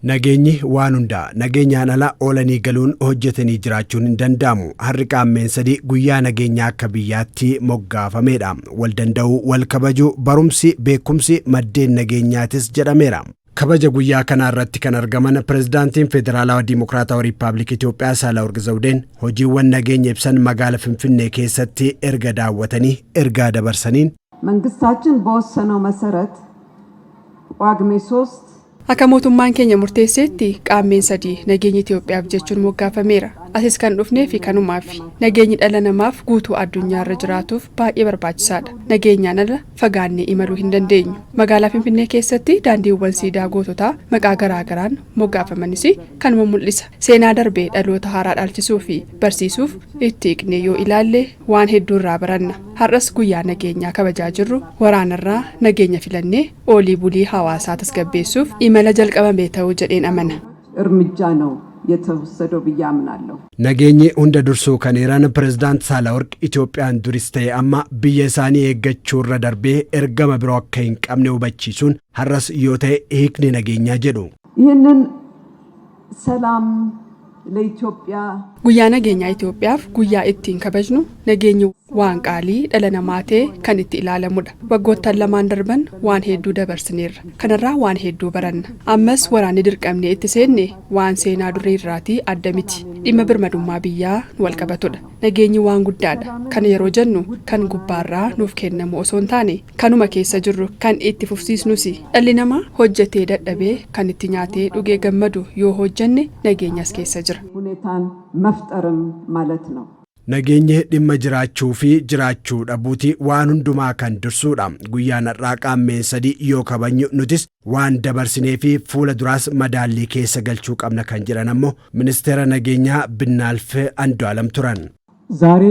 Nageenyi waan hundaa. Nageenyaan ala oolanii galuun, hojjetanii jiraachuun hin danda'amu. Har'i Qaammeen 3 guyyaa nageenyaa akka biyyaatti moggaafameedha. Wal danda'uu, wal kabajuu, barumsi, beekumsi maddeen nageenyaatis jedhameera. Kabaja guyyaa kanaa irratti kan argaman Pirezidaantiin Federaalawaa Dimokiraatawaa Riippaabilikii Itoophiyaa Saahilawarq Zawudeen hojiiwwan nageenya ibsan magaala Finfinnee keessatti erga daawwatanii ergaa dabarsaniin, መንግስታችን በወሰነው መሰረት ጳጉሜ 3 Akka mootummaan keenya murteesseetti Qaammeen 3 nageenya Itoophiyaaf jechuun moggaafameera. Asis kan dhufnee fi kanumaafi. Nageenyi dhala namaaf guutuu addunyaarra jiraatuuf baay'ee barbaachisaadha. Nageenyaan ala fagaannee imaluu hin dandeenyu. Magaalaa Finfinnee keessatti daandiiwwan siidaa goototaa maqaa garaagaraan moggaafamanis kanuma mul'isa. Seenaa darbee dhaloota haaraa dhaalchisuu fi barsiisuuf itti hiiqnee yoo ilaalle waan hedduu irraa baranna. Har'as guyyaa nageenyaa kabajaa jirru waraanarraa nageenya filannee oolii bulii hawaasaa tasgabbeessuuf imala jalqabame ta'uu jedheen amana. እርምጃ ነው የተወሰደው ብዬ አምናለሁ። Nageenyi hunda dursuu kan eeran Pirezidaant Saahilawarq, Itoophiyaan duris ta'e amma biyya isaanii eeggachuu irra darbee ergama biroo akka hin qabne hubachiisuun, har'as yoo ta'e hiikni nageenyaa jedhu. ይህንን ሰላም ለኢትዮጵያ Guyyaa nageenyaa Itoophiyaaf guyyaa ittiin kabajnu, nageenyi waan qaalii dhala namaa ta'e kan itti ilaalamudha. Waggoottan lamaan darban waan hedduu dabarsineerra. Kanarraa waan hedduu baranna. Ammas waraanni dirqamnee itti seenne waan seenaa durii irraatii adda miti. Dhimma birmadummaa biyyaa nu walqabatudha. Nageenyi waan guddaadha. Kana yeroo jennu kan gubbaarraa nuuf kennamu osoo hin taane kanuma keessa jirru kan itti fufsiisnus. Dhalli namaa hojjetee dadhabee kan itti nyaatee dhugee gammadu yoo hojjenne nageenyas keessa jira. ሁኔታን መፍጠርም ማለት ነው። Nageenyi dhimma jiraachuu fi jiraachuu dhabuuti, waan hundumaa kan dursuudha. Guyyaan har'aa Qaammeen 3 yoo kabajnu nutis waan dabarsinee fi fuula duraas madaallii keessa galchuu qabna kan jedhan ammoo ministeera nageenyaa Binnaalf Andu'aalam turan. ዛሬ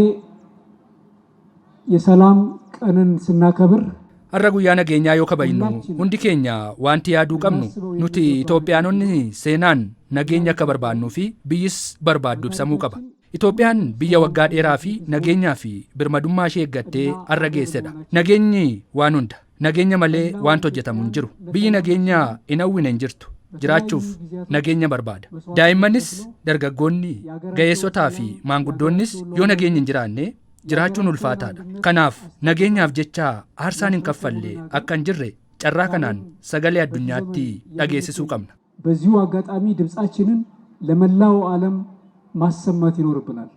የሰላም ቀንን ስናከብር Har'a guyyaa nageenyaa yoo kabajnu hundi keenya wanti yaaduu qabnu nuti Itoophiyaanonni seenaan nageenya akka barbaannuu fi biyyis barbaaddu ibsamuu qaba. Itoophiyaan biyya waggaa dheeraa fi nageenyaa fi birmadummaa ishee eeggattee har'a geessedha. Nageenyi waan hunda. Nageenya malee wanti hojjetamu hin jiru. Biyyi nageenya hin hawwine hin jirtu. Jiraachuuf nageenya barbaada. Daa'immanis, dargaggoonni, ga'eessotaa fi maanguddoonnis yoo nageenyi hin jiraanne jiraachuun ulfaataadha. Kanaaf nageenyaaf jecha aarsaan hin kaffalle akka hin jirre carraa kanaan sagalee addunyaatti dhageessisuu qabna. በዚሁ አጋጣሚ ድምፃችንን ለመላው ዓለም ማሰማት ይኖርብናል።